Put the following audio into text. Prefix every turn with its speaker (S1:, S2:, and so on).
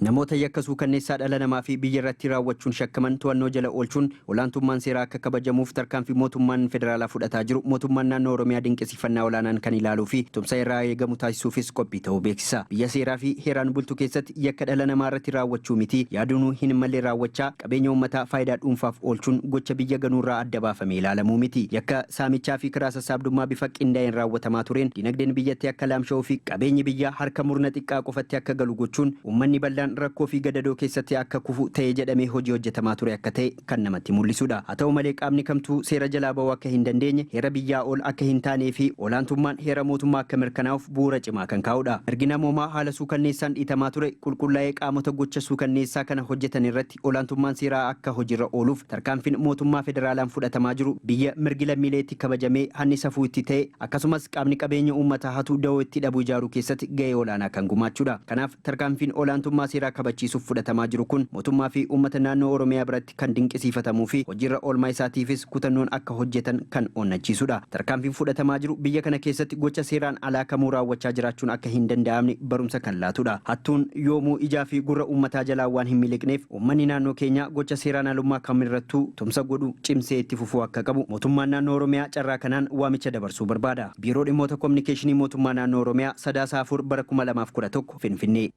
S1: Namoota yakka suukanneessaa dhala namaa fi biyya irratti raawwachuun shakkaman to'annoo jala oolchuun olaantummaan seeraa akka kabajamuuf tarkaanfii mootummaan federaalaa fudhataa jiru mootummaan naannoo Oromiyaa dinqisiifannaa olaanaan kan ilaaluu fi tumsa irraa eegamu taasisuufis qophii ta'uu beeksisa. Biyya seeraa fi heeraan bultu keessatti yakka dhala namaa irratti raawwachuu miti yaaduunuu hin malle raawwachaa qabeenya uummataa faayidaa dhuunfaaf oolchuun gocha biyya ganuurraa adda baafamee ilaalamuu miti. Yakka saamichaa fi kiraa sassaabdummaa bifa qindaa'een raawwatamaa tureen dinagdeen biyyattii akka laamsha'uu fi qabeenyi biyyaa harka murna xiqqaa qofatti akka galu gochuun uummanni bal'aan rakkoo fi gadadoo keessatti akka kufu ta'ee jedhamee hojii hojjetamaa ture akka ta'e kan namatti mul'isudha. Haa ta'u malee, qaamni kamtuu seera jalaa ba'uu akka hin dandeenye, heera biyyaa ol akka hin taanee fi olaantummaan heera mootummaa akka mirkanaa'uuf bu'uura cimaa kan kaa'udha. Mirgi namoomaa haala suukanneessaan dhiitamaa ture qulqullaa'ee qaamota gocha suukanneessaa kana hojjetan irratti olaantummaan seeraa akka hojiirra ooluuf tarkaanfiin mootummaa federaalaan fudhatamaa jiru biyya mirgi lammiilee itti kabajamee, hanni safuu itti ta'e, akkasumas qaamni qabeenya uummataa hatu da'oo itti dhabu ijaaruu keessatti ga'ee olaanaa kan gumaachuudha. Kanaaf, tarkaanfiin olaantummaa seeraa kabachiisuuf fudhatamaa jiru kun mootummaa fi uummata naannoo Oromiyaa biratti kan dinqisiifatamuu fi hojiirra oolmaa isaatiifis kutannoon akka hojjetan kan onnachiisudha. Tarkaanfiin fudhatamaa jiru biyya kana keessatti gocha seeraan alaa kamuu raawwachaa jiraachuun akka hin danda'amne barumsa kan laatudha. Hattuun yoomuu ijaa fi gurra uummataa jalaa waan hin miliqneef, uummanni naannoo keenyaa gocha seeraan alummaa kamirrattuu tumsa godhu cimsee itti fufuu akka qabu mootummaan naannoo Oromiyaa carraa kanaan waamicha dabarsuu barbaada. Biiroo Dhimmoota Kominikeeshinii Mootummaa Naannoo Oromiyaa, Sadaasa 4 bara 2011, Finfinnee.